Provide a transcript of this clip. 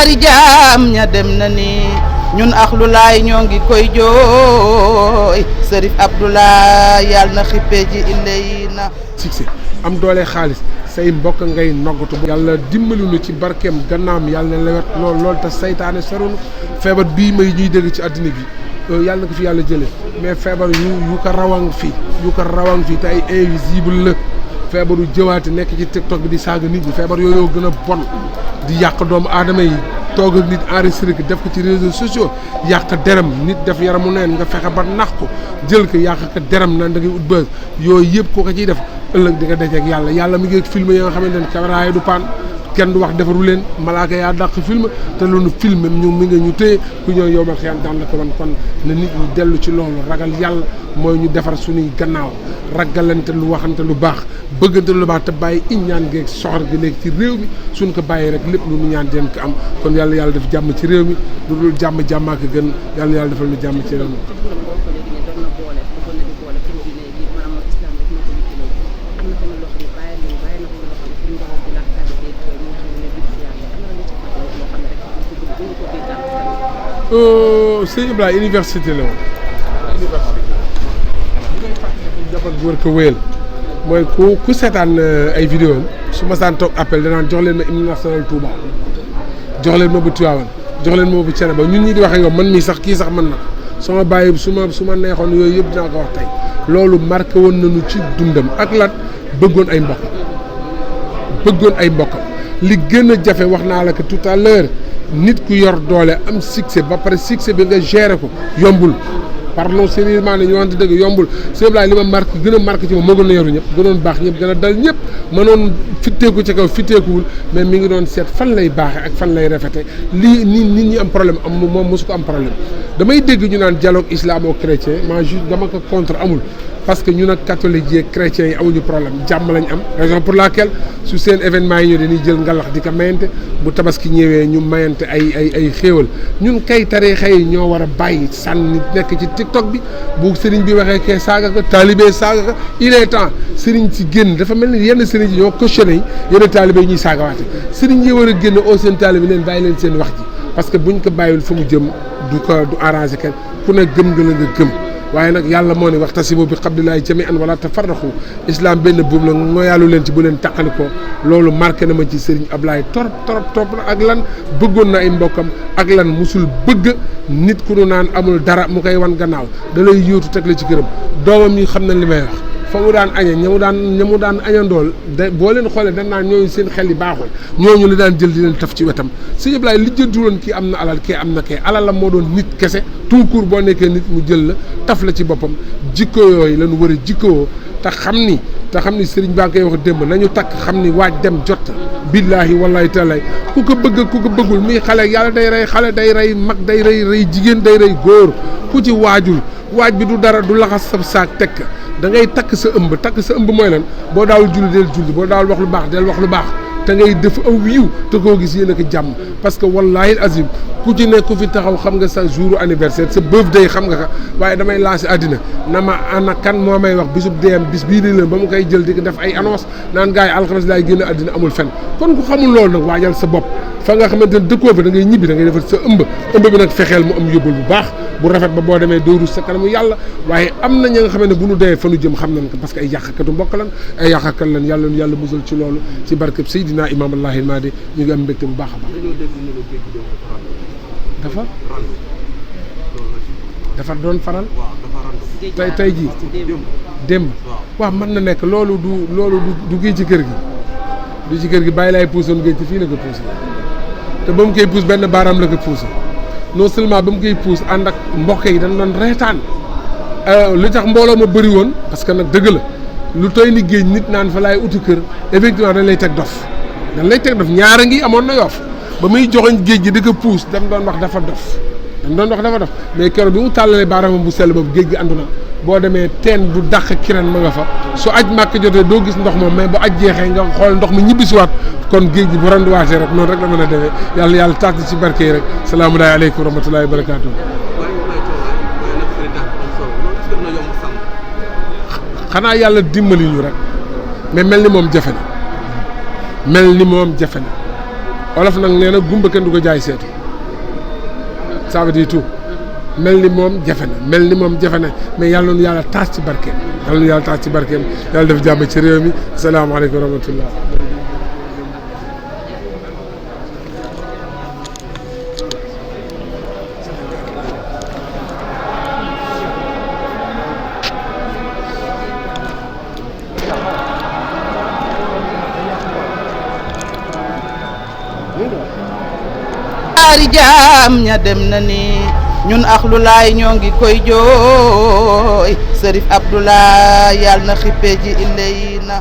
yaakaari jaam ña dem na ni ñun axlu laay ñoo ngi koy jooy Sërif Abdoulaye yàlla na xippee ji illay na succès am doole xaalis say mbokk ngay noggatu yàlla dimbali nu ci barkeem gannaam yàlla na lewet lool te saytaane sorunu feebar bii may ñuy dégg ci àddina bi yàlla na ko fi yàlla jëlee mais feebar yu ko rawang fii te ay invisible la feebaru jëwaate nekk ci TikTok bi di saaga nit ñi feebar yooyu gën a bon di yàq doomu aadama yi toog ak nit enregistré ko def ko ci réseaux sociaux yàq deram nit def yaramu neen nga fexe ba nax ko jël ko yàq ko deram naan da ngay ut bës yooyu yëpp koo ko ciy def ëllëg di nga dajeek yàlla mi ngi film yi nga xamante ne caméra yi du paan kenn du wax defaru leen malaaka yaa dàq film te loolu film ñu mi nga ñu téye ku ñëw yow ma xiyaan daan la ko wan kon na nit ñi dellu ci loolu ragal yàlla mooy ñu defar suñuy gannaaw ragalante lu waxante lu baax bëggante lu baax te bàyyi iñaan geeg soxor gi léegi ci réew mi suñ ko bàyyi rek lépp lu mu ñaan den ko am kon yàlla def jàmm ci réew mi lu dul jàmm jàmmaa ko gën yàlla defal lu jàmm ci réew mi sëñ Ibrahima université la jabar bu wër ko wéyal mooy ku seetaan ay vidéo am su ma saan toog appel danaan jox leen ma hymne national Touba jox leen ma bu Tivaouane jox leen ma bu Thiénaba ñun ñi di wax ak yow man mii sax kii sax man na sama bàyyi su ma neexoon yooyu yëpp dinaa ko wax tey loolu marqué woon nañu ci dundam ak lan bëggoon ay mbokkam li gën a jafe wax naa la ko tout à l'heure nit ku yor doole am succès ba pare succès bi nga gérer ko yombul parlons sérieusement ne ñu wante dëgg yombul sëñ Ablaye li ma gën a marqué ci moom moo gën a yaru ñëpp gënoon baax ñëpp gën a dal ñëpp mënoon fitteeku ci kaw fitteekuwul mais mi ngi doon seet fan lay baaxe ak fan lay rafete lii nit ñi am problème am moom mosu ko am problème damay dégg ñu naan dialogue islamo-chrétien ma juste dama ko contre amul parce que ñun ak catholiques yi chrétiens yi amuñu problème jàmm lañ am raison pour laquelle su seen événement yi ñëw dañuy jël ngalax di ko mayante bu tabaski ñëwee ñu mayante ay xéewal ñun kay tariixa yi ñoo war a bàyyi sànni nekk ci TikTok bi bu sëriñ bi waxee kee saaga ko taalibe saaga ko il est temps sëriñ si génn dafa mel ni yenn sëriñ yi ñoo cautionné yi yenn taalibe yi ñuy saagawaate sëriñ yi war a génn oo seen taalibe leen bàyyi leen seen wax ji parce que buñ ko bàyyiwul fa mu jëm du arrangé kenn ku ne gëm nga la nga gëm waaye nag yàlla moo ne waxtasimu bi hablillahi jami'an wala tafarraqu islam benn buum la ngoyaalu leen ci bu leen taqalikoo loolu marqué na ma ci Serigne Ablaye torop na ak lan bëggoon na ay mbokkam ak lan musul bëgg nit ku nu naan amul dara mu koy wan gannaaw da lay yóotu teg la ci këram doomam yi xam nañ li may wax fa mu daan añe ña mu daan añandool da boo leen xoolee dañ naan ñooñu seen xel yi baaxul ñooñu la daan jël di leen taf ci wetam Serigne Ablaye lijjanti woon kii am na alal kii am na kee alal la moo doon nit kese tout court boo nekkee nit mu jël la taf la ci boppam jikko yooyu lañu war a jikkoo te xam ni sëriñ baa ngi koy wax démb nañu takk xam ni waaj dem jot billaahi wallaahi taalaay ku ko bëgg ku ko bëggul muy xale yàlla day rey xale day rey mag day rey jigéen day rey góor ku ci waajul waaj bi du dara du laxas sa saak tekk da ngay takk sa ëmb mooy lan boo daawul julli del julli boo daawul wax lu baax del wax lu baax te ngay def aw yiw te koo gis yéen a ko jàmm parce que wallaahi azim ku ci ne ku fi taxaw xam nga sa jour anniversaire sa birthday xam nga ka waaye damay lancé àddina na ma ana kan moo may wax bisub deem bis bii nii leen ba mu koy jël di ko def ay annonce naan gars yi alxames laay génn àddina amul fen kon ku xamul loolu nag waajal sa bopp fa nga xamante ne dëkkoo fa da ngay ñibbi da ngay defar sa ëmb bi nag fexeel mu am yóbbul bu baax bu rafet ba boo demee doo rus sa kanamu yàlla waaye am na ña nga xamante ne bu nu dee fa nu jëm xam nañ ko parce que ay yàqkatu mbokk lan ay yàqkat lan yàlla musal ci loolu ci barkeb Seydina Imam Allahi Mahdi ñu ngi am mbégte bu baax a baax dafa doon faral tey jii démb waaw mën na nekk loolu du géej ci kër gi bàyyi laay puusoon géej ci fii la ko puus te ba mu koy puus benn baaraam la ko puus non seulement ba mu koy puus ànd ak mbokk yi dañ doon reetaan li tax mbooloo ma bëri woon parce que nag dëgg la lu toy ni géej nit naan fa laay uti kër effectivement dañ lay teg dof ñaara ngi amoon na Yoff ba muy joxoñ géej gi di ko puus dañ doon wax dafa dof mais keroog bi mu tàllalee baaraamam bu sell boobu géej gi àndu na boo demee teen bu dàq kiran ma nga fa su aj màkk jotee doo gis ndox moom mais bu aj jeexee nga xool ndox mi ñibbisiwaat kon géej gi bu randuwaatee rek noonu rek la mën a demee yàlla taas ci barke yi rek salaamu aleykum wa rahmatullahi wa barakaatu. xanaa yàlla dimbali ñu rek mais mel ni moom jafe na olof nag nee na gumba kenn du ko jaay seetu ça veut dire tout mel ni moom jafe na mais yàlla noonu yàlla taas ci barkeem yàlla def jàmm ci réew mi asalaamaaleykum wa rahmatullah ari jaam ña dem na ni ñun axlu laay ñoo ngi koy jooy Sërif Abdoulaye yàlla na xippe ji iley na